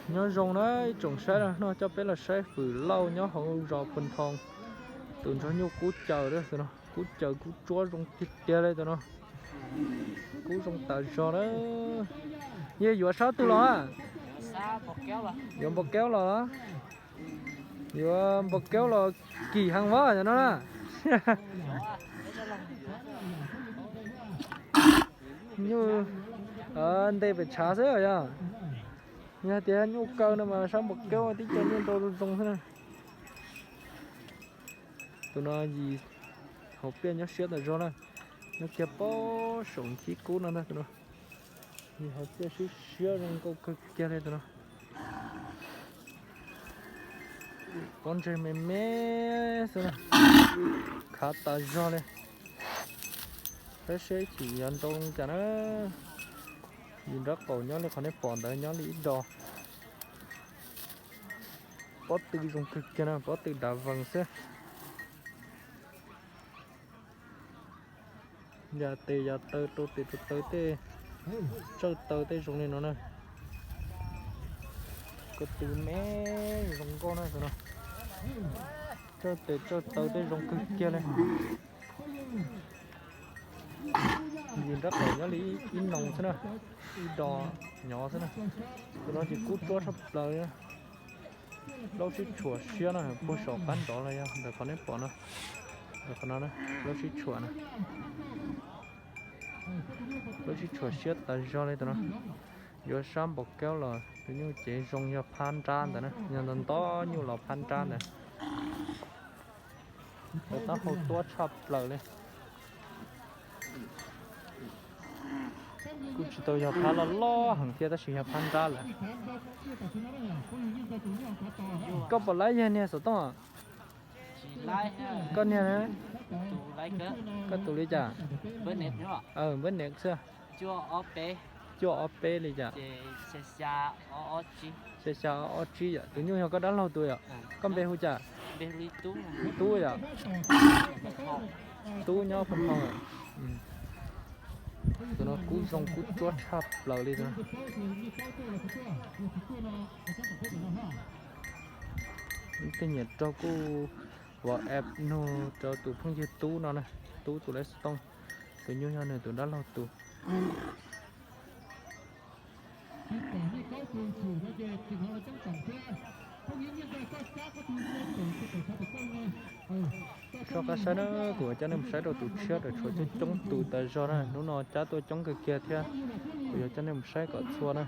Nyob zoo na ib tsoom saib, no coj peb los saib fwm lauj nyob hauv zos Phu Thoo. Tus ntsuag nyuj kub caws, tus no kub caws kub tsuab zoo tiag tiag li tus no. Kub zoo tas zog na. Yog yuav sab twg los? Yuav npau kaub los? Yuav npau kaub los kim heev vab cov no na. Nyuj nte pem tshav xwb yog. Yog hais tias nyuj kaw no mas sab npau kaub tib co nyuj nrau zoo zoo xwb na. Tus no yim hauv pliaj nyob siab tas zog na. Nyob kiag pob saum nchib kub no ntag tus no. Yim hauv pliaj siab siab zoo nkauj kawg kiag li tus no. Pob ntseg me me xwb na. Khav tas zog li. Saib seb ib chim yuav nrau zoo cas na. Yim nrab qaum nyob li qhov nej pom ntawd nyob li ib do. Pob tw zoo kawg kiag na, pob tw dav vees xwb. Yam tes yam taw rau tes rau taw tej, tsawj taw tej zoo li no na. Ko tw me zoo nkauj na tus no. Tsawj tes tsawj taw tej zoo kawg kiag li. Yim nrab qaum nyob li ib noo xwb na, ib do nyob xwb na. Tus no ces kub tsuab tshaj plaws li. Plaub sib tshuam siab no puag saum qab nrov los yog ntawm qhov nej pom no. Ntawm qhov no, plaub sib tshuam na. Plaub sib tshuam siab tas zog li tus no. Yuav sab npau kaub los tus nyuj cev zoo yog phab nrab ntawd na, yog ntau ntau nyuj los phab nrab ntawd. Lawv taub hau tuab tshaj plaws li. Kuj tsis tau yog phab loj loj heev thiab tab sis yog phab nrab lawm. Koj puas laib yawg niag xov tooj? Koj niag, koj tus li cas? Npawb Nev xwb. Cuaj ob peb li cas? Xya xya ob ob tsib yom. Tus nyuj yog koj dab laug tus yom? Koj npe hu cas? Tub yom? Tub nyob Phu Thoo. Tus no kub zoo kub tsuab tshaj plaws li tus no. Tej nyiam raug kuj ua app nug rau tus phooj ywg Tub no na, Tub tus laib xov tooj. Tus nyuj yog nws tus dab laug tus. Soj qab saib na, kuv yuav coj nej mus saib rau tus tshiab, rau tshuav coob coob tus tas zog na. Hnub no cab tuaj coob kawg kiag thiab, kuv yuav coj nej mus saib kom txhua na.